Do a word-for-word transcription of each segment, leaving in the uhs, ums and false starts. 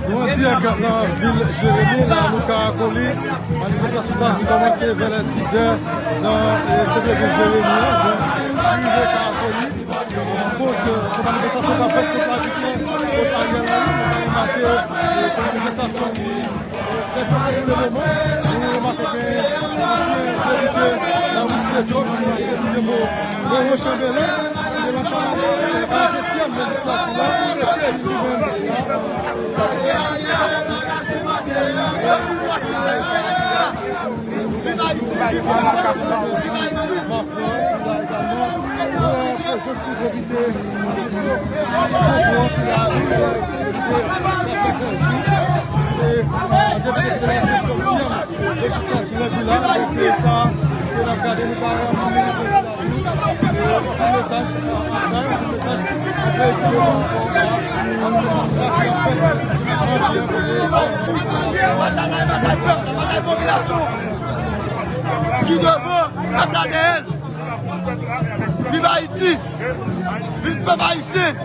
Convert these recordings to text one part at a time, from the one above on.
Nou an dirèk nan vil Jeremi, nan Louka Akoli. Manifestasyon sa a ki kòmanse vè lè dizè nan, eh, sentrevil Jeremi an, donk, ki rive Ka Akoli. Donk, eh, se manifestasyon k ap fèt kont Lavisyon, kont Ariel Henry. Nou ka remake, eh, se manifestasyon ki Trè chofè pou le moman, nou remake gen ansyen depite Larousse Trésor ki pral depite pou Roro Chanbelen, ki te nan palè, eh, palè sosyal lejislati la, ki li menm, Batay la, batay pèp la, batay popilasyon ki devan, pèp la dèyè l. Viv Ayiti! Viv pèp ayisyen!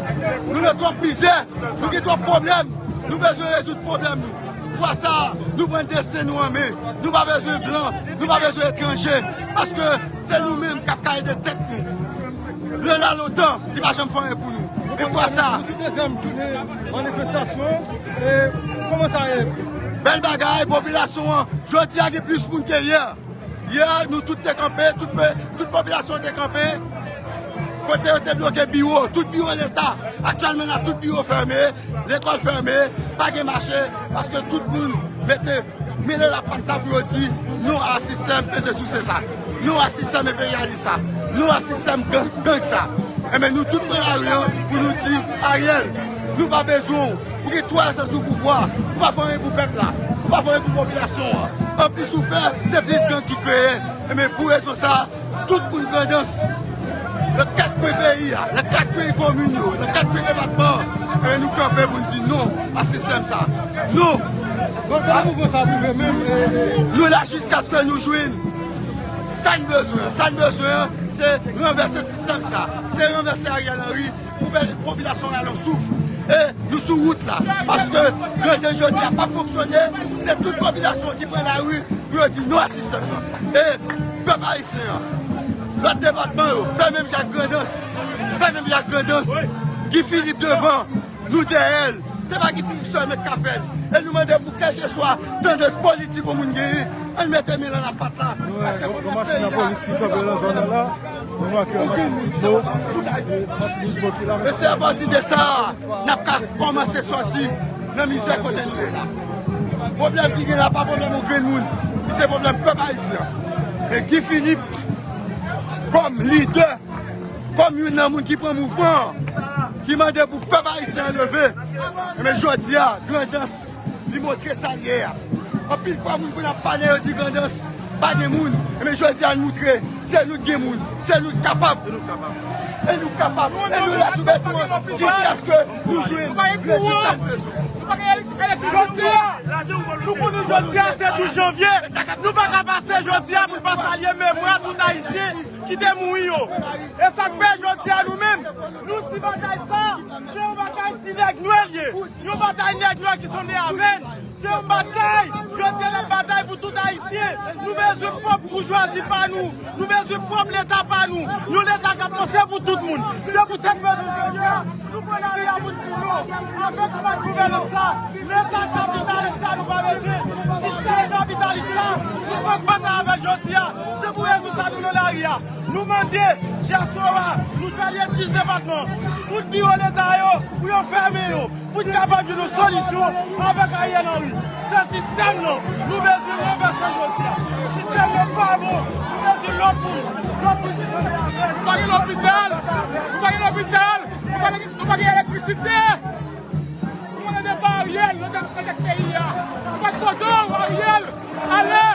Nou nan twòp mizè, nou gen twòp pwoblèm, nou bezwen rezoud pwoblèm nou. Fwa sa a, nou pran desten nou an men. Nou pa bezwen blan, nou pa bezwen etranje, paske se nou menm k ap ka ede tèt nou. Lè la lontan, li pa janm fè anyen pou nou. Men fwa sa a, nou sou dezyèm jounen manifestasyon, e kòman sa ye? Bèl bagay, popilasyon an, jodi a gen plis moun ke yè. Yè, nou tout te kanpe, tout, pe- tout popilasyon te kanpe. Kote yo te bloke biwo, tout biwo Leta. Aktyèlman la, tout biwo fèmen, lekòl fèmen, pa gen mache, paske tout moun mete, mele lapat la pou yo di non a sistèm peze souse sa, non a sistèm enperyalis sa, non a sistèm gang, gang sa. Enben, nou tout pran lari an pou nou di, Ariel, nou pa bezwen w. Ou gen twa zan sou pouvwa, ou pa fè anyen pou pèp la, ou pa fè anyen pou popilasyon an. Anplis ou fè, se plis gang ki kreye. Enben, pou rezon sa a, tout moun Grandans, nan kat kwen peyi a, nan kat kwen komin yo, nan kat kwen depatman an, enben, nou kanpe pou n di non a sistèm sa. Non! Bon, kòman mouvman sa ap rive menm, e, e, nou la jiskaske nou jwenn sa n bezwen an. Sa n bezwen an, se ranvèse sistèm sa. Se ranvèse Ariel Henry pou fè popilasyon an rale yon souf. E nou sou wout la. Paske Grandans jodi a p ap fonksyone. Se tout popilasyon ki pran lari pou yo di non a sistèm nan. E pèp ayisyen an, lòt depatman yo, fè menm jan ak Grandans. Fè menm jan ak Grandans. Guy Philippe devan. Nou dèyè l. Se pa Guy Philippe sèlman k ka fè l. E nou mande pou kèlkeswa tandans politik yon moun genyen, ann mete men l nan lapat la. Nou wè yon, yon machin lapolis ki kanpe nan zòn nan la. Nou make yon machin Nivo. Tout Ayisyen. Machin Nivo ki la. E se apati de sa, n ap ka kòmanse sòti nan mizè kote nou ye la. Pwoblèm ki gen la, pa pwoblèm yon grenn moun. Li se pwoblèm pèp ayisyen. E Guy Philippe, kòm lidè, kòm youn nan moun ki pran mouvman an, ki mande pou pèp ayisyen an leve, enben, jodi a, Grandans, li montre sa l ye a. Anpil fwa, moun konn ap pale, yo di Grandans pa gen moun. Enben, jodi a, n moutre, se nou k gen moun, se nou k kapab. E nou kapab. E nou la sou beton an jiskaske nou jwenn rezilta n bezwen. Jodi a, nou konnen jodi a se douz janvye. Nou pa ka pase jodi a pou n pa salye memwa tout Ayisyen ki te mouri yo. E sa k fè jodi a nou menm, nou di batay sa, se yon batay ti nèg nwè l ye. Yon batay nèg nwè ki sonde avè n. Se yon batay, jodi a n ap batay pou tout Ayisyen. Nou bezwen pwòp boujwazi pa nou. Nou bezwen pwòp Leta pa nou. Yon Leta k ap panse pou tout moun. Se pou sa n bezwen jodi a. Nou pran lari a pou n di non avèk fòs gouvènans la. Leta kapitalis sa nou pa bezwen. Sistèm kapitalis sa, nou pran batay avè l jodi a. Se pou rezon sa nou nan lari a. Nou mande dyaspora, nou salye dis depatman, tout biwo Leta yo, pou yo fèmen yo, pou n kapab jwenn yon solisyon avèk Ariel Henry. Se sistèm nan, nou bezwen ranvèse l jodi a. Sistèm nan pa bon, nou bezwen lòt moun, lòt moun ki sonde avè n. Nou pa gen lopital, nou pa gen lopital, nou pa gen, nou pa gen elektrisite. Nou mande depa Ariel nan tèt, nan tèt peyi a. Nou bat kote w, Ariel, ale!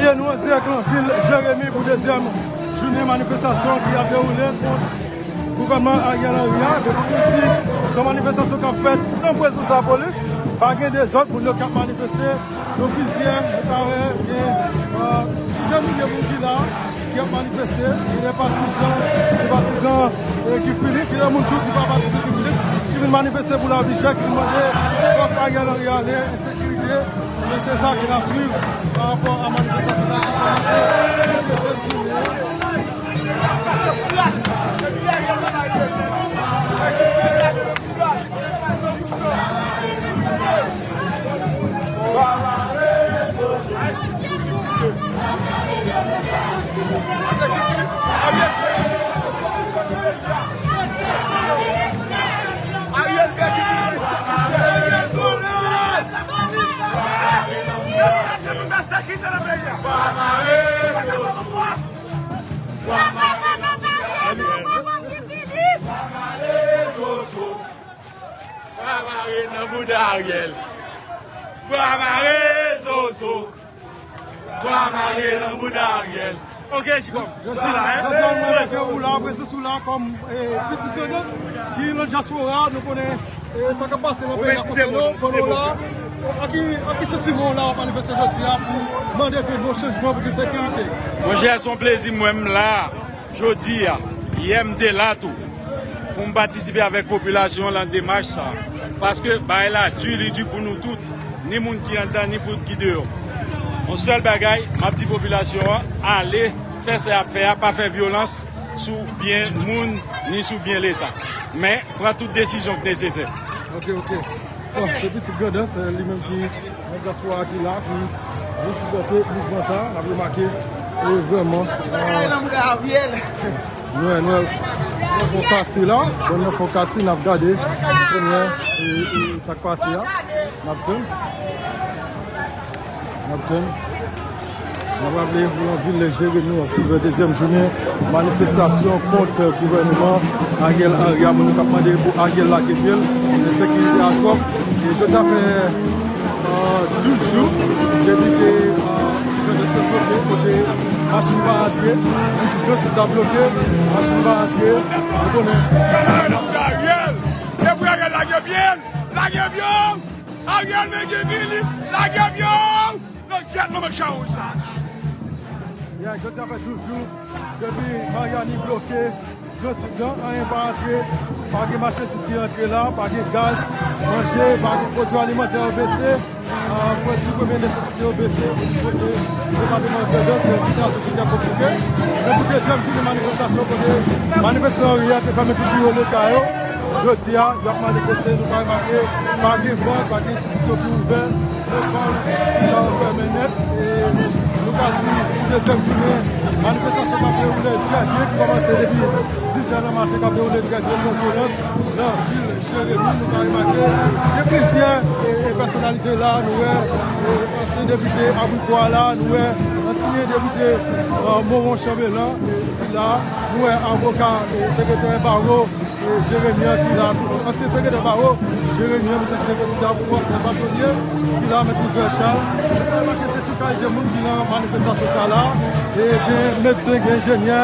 E nou an dirèk nan vil Jeremi pou dezyèm jounen manifestasyon ki ap dewoule kont gouvènman Ariel Henry a. Epi pou di, se yon manifestasyon k ap fèt san prezans lapolis. Pa gen dezòd, moun yo k ap manifeste. Yo plizyè, nou ka wè, gen, euh, plizyè milye moun ki la, ki ap manifeste. Gen de patizan, senpatizan, eh, Guy Philippe, gen de moun tou ki pa patizan Guy Philippe, ki vin manifeste pou lavi chè, ki vin mande fòk Ariel Henry ale, ensekirite. Men se sa ki n ap swiv pa rapò a manifestasyon sa ki kòmanse. Bwa mare nan bouda Ariel. Bwa mare Zozo. Bwa mare nan bouda Ariel. Ok, Jikòb. Jodi a, jodi a, nou wè ke ou la, prezans ou la kòm, eh, pitit grandans ki nan dyaspora, nou konnen, eh, sa k ap pase nan peyi a konsène w, konnen w la. Eh, an ki, an ki santiman w la w ap manifeste jodi a pou mande pou bon chanjman, pou gen sekirite? Monchè, se yon plezi m wè m la. Jodi a, yè m te la tou, pou m patisipe avèk popilasyon an nan demach sa a. Paske bagay la di, li di pou nou tout, ni moun ki anndan, ni moun ki deyò. Yon sèl bagay, m ap di popilasyon an, ale fè sa y ap fè a, pa fè vyolans sou byen moun, ni sou byen Leta. Men, pran tout desizyon ki nesesè. Ok, ok. Bon, se pitit grandans, eh, li menm ki nan dyaspora ki la, ki vin sipòte mouvman sa, n ap remake, e vrèman, eh, nou wè, nou wè, nou fè kase la, bon, nou fè kase, n ap gade, kounye a, e, e, sa k pase a, n ap tann, n ap tann. N ap raple, nou nan vil Jeremi, an sou dezyèm jounen manifestasyon kont gouvènman Ariel Henry a. Moun yo k ap mande pou Ariel lage pye l, ensekirite a twòp. E jodi a fè, euh, douz jou depi ke, euh, Grandans te bloke, kote machin pa antre, menm si Grandans la bloke, machin pa antre. Ou konnen. Ariel! E pou Ariel lage pye l! Lage pye w! Ariel, men gen vini! Lage pye w! Nan gyèt manman chawouj sa. Ya, jodi a fè douz jou depi Maryani bloke Gran Sid lan, anyen pa antre, pa gen machandiz ki antre la, pa gen gaz, manje, pa gen pwodui alimantè yo bese, ah, pwodui premye nesesite yo bese, e, e, depatman Grandans, se yon sitiyasyon ki trè konplike. Men pou dezyèm jounen manifestasyon kote manifestan yo yè te fèmen tout biwo Leta yo, jodi a, y ap manifeste, nou ka remake, pa gen bank, pa gen enstitisyon ki ouvè, lekòl, sa yo fèmen nèt, e nou ka di, pou dezyèm jounen, manifestasyon k ap dewoule trè byen, ki kòmanse depi diz è nan maten, k ap dewoule trè byen, san vyolans, nan vil Jeremi, nou ka remake, gen plizyè, e, e, pèsonalite la, nou wè, e, ansyen depite Abrikwa la, nou wè, ansyen depite, e, Moron Chanbelan, e, ki la, nou wè avoka, e, sekretè bawo, e, Jeremi an ki la tou. Ansyen sekretè bawo Jeremi an, misye ki te kandida pou fòs batonye, ki la, Mèt Rouzwèl Chal. Nou remake se tout kalite moun ki nan manifestasyon sa la. E gen medsen, gen enjenyè,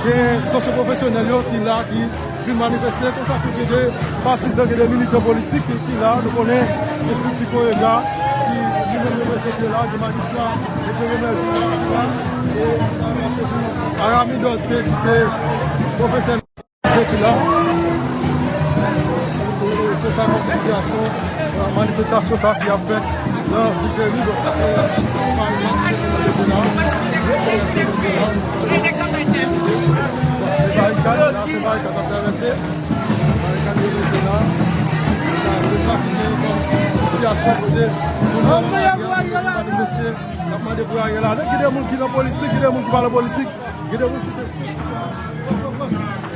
gen sosyopwofesyonèl yo ki la, ki vin manifeste. Konsa tou gen de patizan, gen de militan politik ki, ki la. Nou konnen estrikti Koyega ki li menm reprezante la, gen majistra, gen gouvènè ki la. E Arami Dòse ki se pwofesè. Se ki la. Se sa kòm sitiyasyon, euh, manifestasyon sa ki ap fèt nan vil Jeremi. Donk, se barikad la, se barikad ap travèse. Barikad yo mete la. Se sa ki se kòm sitiyasyon kote moun yo manifeste, y ap mande pou Ariel ale. Gen de moun ki nan politik, gen de moun ki pa nan politik. Gen de moun ki se,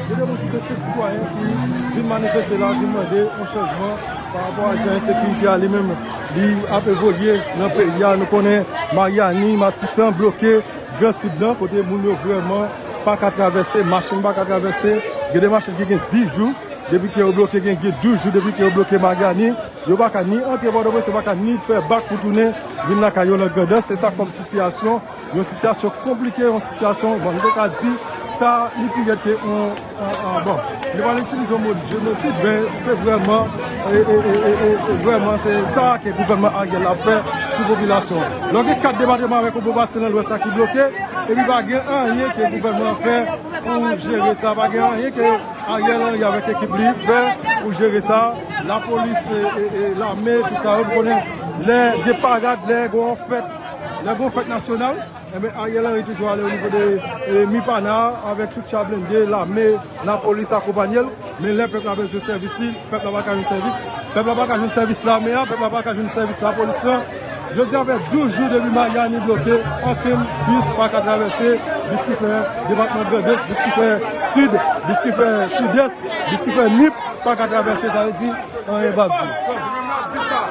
gen de moun ki se senp sitwayen ki vin manifeste la, vin mande yon chanjman pa rapò a jan ensekirite a li menm li ap evolye nan peyi a. Nou konnen Maryani, Matisan bloke Gran Sid lan, kote moun yo vrèman pa ka travèse, machin pa ka travèse. Gen de machin ki gen dis jou depi ke yo bloke, gen, gen douz jou depi ke yo bloke Maryani. Yo pa ka ni antre Pòtoprens, yo pa ka ni fè bak pou tounen vin lakay yo nan Grandans. Se sa kòm sitiyasyon Yon sitiyasyon konplike, yon sitiyasyon, bon, nou te ka di, sa, li pi rèd ke yon, yon, yon, bon, nou pa itilize yon mo jenosid, men se vrèman, e, e, e, e, e, e, vrèman, se sa ke gouvènman Ariel la ap fè sou popilasyon an. Lè w gen kat depatman avèk yon bon pati nan Lwès la ki bloke, epi pa gen anyen ke gouvènman an fè pou jere sa, pa gen anyen ke Ariel Henry avèk ekip li fè pou jere sa, lapolis, e, e, e, lame, tout sa yo, nou konnen lè gen parad, lè gen yon fèt, lè gen yon fèt nasyonal, enben, Ariel Henry toujou ale o nivo de, e, Mipana avèk tout cha blende, lame, lapolis akonpanye l. Men lè pèp la bezwen sèvis li, pèp la pa ka jwenn sèvis. Pèp la pa ka jwenn sèvis lame a, pèp la pa ka jwenn sèvis lapolis lan. Jodi a fè douz jou depi Maryani bloke, okenn bis pa ka travèse, bis ki fè depatman Grandans, bis ki fè Sid, bis ki fè Sidès, bis ki fè Nip, pa ka travèse, sa vle di, anyen p ap di. N ap di sa.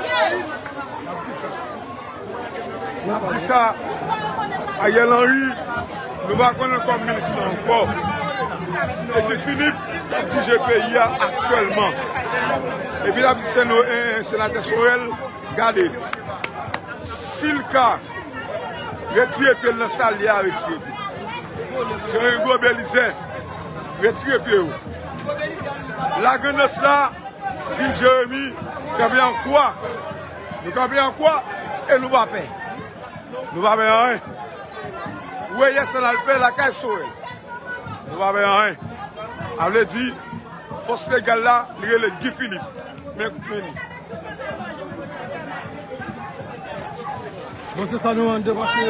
N ap di sa. N ap di sa, Ariel Henry, nou pa konnen l kòm minis la ankò. E Guy Philippe k ap dirije peyi a aktyèlman. Epi l ap di se nou, eh, senatè Sorel, gade, si l ka retire pye l nan sal li a, retire pye. Jean Hugo Belizaire, retire pye w. Lagrandans la, Vil Jeremi, kanpe an kwa. Nou kanpe an kwa e nou pa pè. Nou pa pè anyen. Ou wè yè sa l al fè lakay Sorel. Nou pa pè anyen. A vle di, fòs legal la, li rele Guy Philippe. Men, men li. Bon, se sa nou ande, mache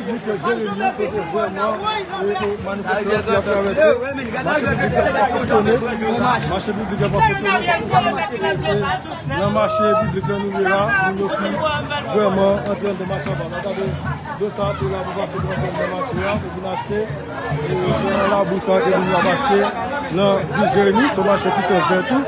piblik Jeremi, kote vrèman, e, e, manifestasyon ki ap travèse. Mache piblik la pa fonksyone. Mache piblik la pa fonksyone. Nan mache piblik la nou ye la, moun yo ki vrèman antre anndan mache anba. Gade, do sa, se la pou pase pou antre anndan mache a, pou vin achte. E, se nan labou sa ke moun yo ap achte. Nan vil Jeremi, se yon mache ki trè vè tou.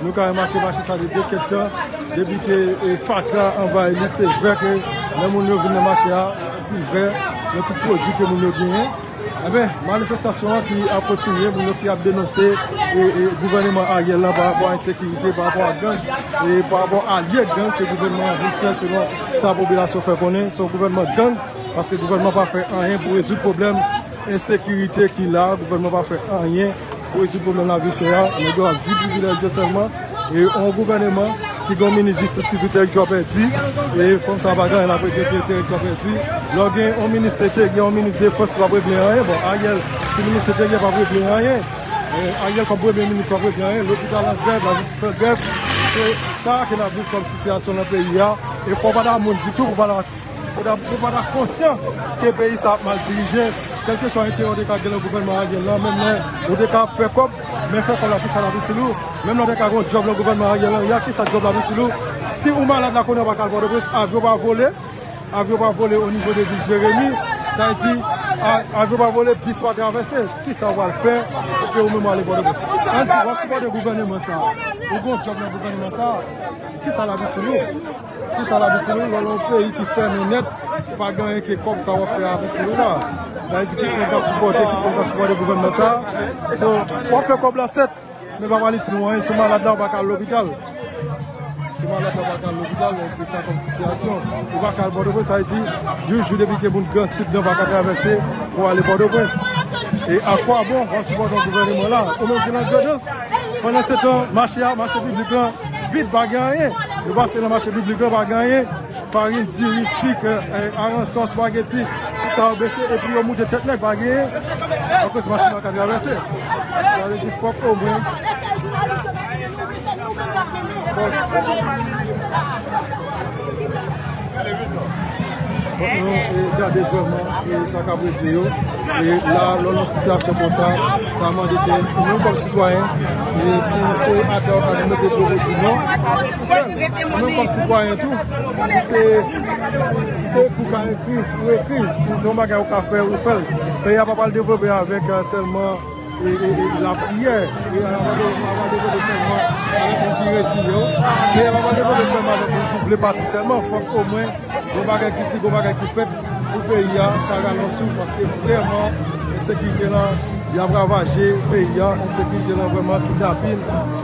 Nou ka remake mache sa de, de kèk tan, depi ke, e, fatra anvayi li, se vè ke lè moun yo vin nan mache a, anpil vè nan tout pwodui ke moun yo genyen. Enben, manifestasyon an ki ap kontinye, moun yo ki ap denonse, e, e, gouvèneman Ariel la pa rapò a ensekirite, pa rapò a gang, e pa rapò a alye gang ke gouvènman an vin fè selon sa popilasyon fè konnen, se yon gouvènman gang, paske gouvènman pa fè anyen pou rezoud pwoblèm ensekirite ki la, gouvènman pa fè anyen pou rezoud pwoblèm lavi chè a, nèg yo ap jwi privilèj yo sèlman. E yon gouvèneman ki gen yon minis jistis ki di teritwa pèdi, e fanm sa pa gen anyen l ap regle ke teritwa pèdi. Lè w gen yon minis enteryè, yon minis defans ki p ap regle anyen, bon, Ariel ki minis enteryè p ap regle anyen. E Ariel kòm premye minis p ap regle anyen, lopital an grèv, lajistis an grèv. Se sa ke n ap viv kòm sitiyasyon nan peyi a. E fò w pa ta moun ditou, fò w pa ta Ou ta, ou pa ta konsyan ke peyi sa ap mal dirije, kèlkeswa enterè ou te ka gen nan gouvènman Ariel la, menm lè ou te ka ap fè kòb, men fè kòb la, kisa l ap itil ou? Menm lè ou te ka gen yon djòb nan gouvènman Ariel la, kisa djòb la ap itil ou? Si ou malad la kounye a ou pa ka al Pòtoprens, avyon pa vole, avyon pa vole o nivo de vil Jeremi, sa vle di, a, avyon pa vole, bis pa travèse, kisa ou pral fè pou ke ou menm ou ale Pòtoprens? Ann di, w ap sipòte gouvèneman sa a, ou gen yon djòb nan gouvèneman sa a, kisa l ap itil ou? Kisa l ap itil ou? Lè w nan yon peyi ki fèmen nèt, pa gen anyen ke kòb sa w ap fè ap itil ou la. Sa vle di ki pwen ka sipòte, ki pwen ka sipòte gouvènman sa. So, w ap fè kòb la sèt, men l pa pral itil ou anyen. Si w malad la, ou pa ka al lopital. Si w malad la, ou pa ka al lopital, se sa kòm sitiyasyon. Ou pa ka al Pòtoprens, sa vle di, yon jou depi ke moun Gran Sid nan pa ka travèse pou ale Pòtoprens. E akwabon w ap sipòte yon gouvèneman la? Ou menm ki nan Grandans, pandan se tan, mache a, mache piblik lan, vid, pa gen anyen. Nou pase nan mache piblik lan, pa gen anyen. Farin, diri, sik, e, e, aransò, espageti, tout sa yo bese, epi yo moute tèt nèg, pa genyen. Akoz machin pa ka travèse. Sa vle di fòk omwen, fòk, fòk nou, e, gade vrèman, e, sa k ap regle yo. E la, lè w nan sitiyasyon konsa, sa mande ke ou menm kòm sitwayen, e si se atè w ka mete dlo pou di non, ou fè l. Ou menm kòm sitwayen tou, si se, si se pou ka ekri, ou ekri. Si se yon bagay ou ka fè, ou fè l. Peyi a pa pral devlope avèk, e, sèlman, e, e, e, lapriyè. Peyi a pa pral devlope sèlman avèk moun ki reziye yo. Peyi a pa pral devlope sèlman avèk moun ki vle pati sèlman. Fòk omwen gon bagay ki di, gon bagay ki fèt pou peyi a ka rale yon souf, paske vrèman, ensekirite lan, Y ap ravaje peyi a, ensekirite lan vrèman kidnapin.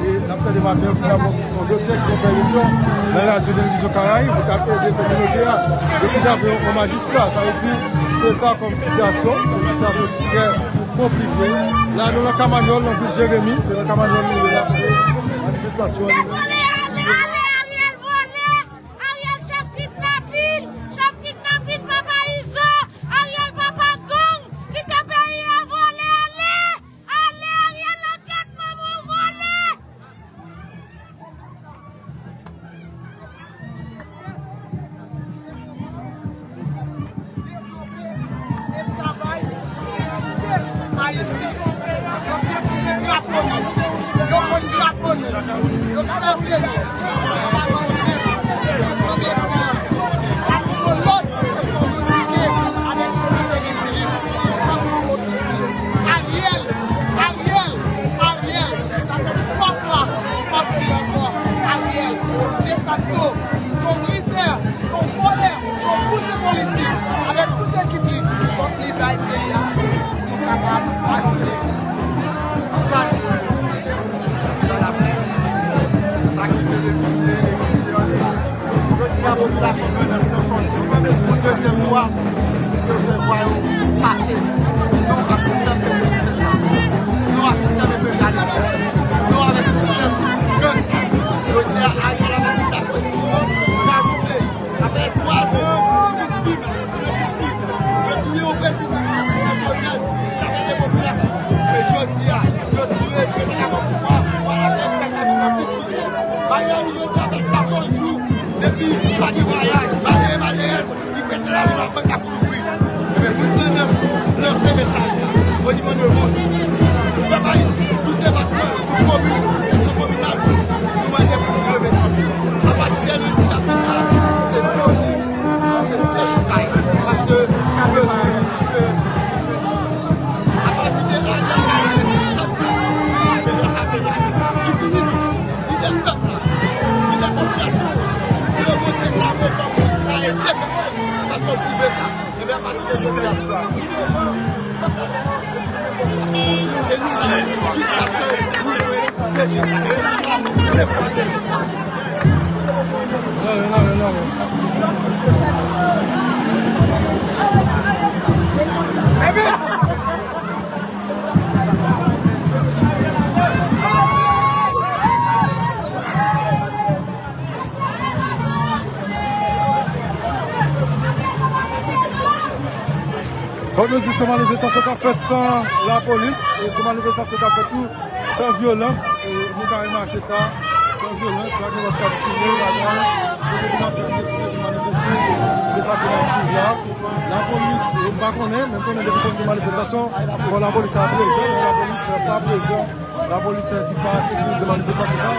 E n ap tande maten yo kidnapin yon doktè ki te fè emisyon nan radyo televizyon Karayib, ki ap ede kominote a. Yo kidnape yon majistra, sa vle di se sa kòm sitiyasyon, se yon sitiyasyon ki trè konplike. La nou nan Kamanyòl, nan vil Jeremi, se nan Kamanyòl nou ye la, manifestasyon. Ariel vole, ale, ale, Ariel vole! Ariel chèf kidnapin! Chèf kidnapin, papa Izo! Ariel papa gang! Kite peyi a vole, ale! Ale, Ariel, nan tèt manman w vole! Devlope e travay pou souverènte Ayiti. Yo piye drapo nou. Yo pran drapo nou. Yo finanse nou. Yo pa ban nou lòd. Yo pa ban nou lòd. Yo fè nou tike avèk senatè Guy Philippe. Tankou Ariel, Ariel, Ariel, sa fè twa fwa m ap di ankò, Ariel, de facto, se yon vrizè, se yon vòlè, se yon bouzou politik, avèk tout ekip li, fòk li bay peyi a, pou nou kapab adopte. Sa nou nan laprès, sa ki te refize e ki te anile. Jodi a, popilasyon Grandans lan sòti pou dezyèm fwa, pou yo fè vwa yo pase. Non a sistèm Fedye Sou Sechwa. Non a sistèm enperyalis. Non avèk sistèm gang sa. Jodi a, Ariel ap vin dakò pou kraze yon peyi. Apre twa zan, yo vin pi mal, yo vin plis mizè. Yo touye yon prezidan ki se Prezidan Jovenel, ki t ap ede popilasyon. Men jodi a, yo touye, yo te ka pran pouvwa, pouvwa la te pèt la vin nan plis mizè. Ariel rive di avèk katòz jou depi pa gen vwayaj. Malere, malerèz ki pete lari lafanm k ap soufri. Ebyen, moun Grandans lanse mesaj la o nivo de moun. Pèp ayisyen, tout depatman, tout komin, tout seksyon kominal, nou mande pou nou leve kanpe. Apati de lendi k ap vini la, se pwoblèm. Se dechoukay, paske nou bezwen ke apati de la, la, la, sistèm sa, men lè sa vle la, li fini, li dè pèp la, li dè popilasyon, le mond reklame kòm moun ki ta ede pèp la, paske w pwouve sa. Ebyen, apati de jodi a, e nou, jiskaske nou jwenn Kòm nou di, se manifestasyon k ap fèt san lapolis, e se manifestasyon k ap fèt tou san vyolans, e nou ka remake sa, san vyolans, pa gen lòt k ap tire, pa gen anyen, se popilasyon ki deside pou manifeste, se sa ke n ap swiv la. Lapolis, e m pa konnen, men m konnen depi konn gen manifestasyon, fò lapolis la prezan, men lapolis pa prezan, lapolis ki ka sekirize manifestasyon sa,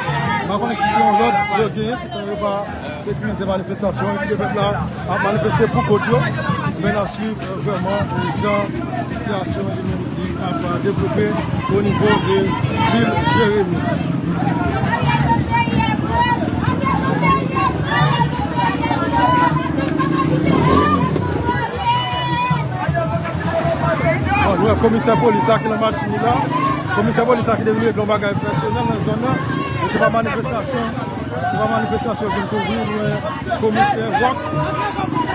m pa konnen si se yon lòd yo genyen, ki fè yo pa sekirize manifestasyon, epi pèp la ap manifeste pou kont yo, men n ap swiv, e, vrèman, e, jan sitiyasyon an li menm li ap devlope o nivo de vil Jeremi. Bon, nou wè komisè polis la ki nan machin li la. Komisè polis la ki te vin regle yon bagay pèsonèl nan zòn nan. Men se pa manifestasyon. Se pa manifestasyon vin kouvri, nou wè komisè Rock.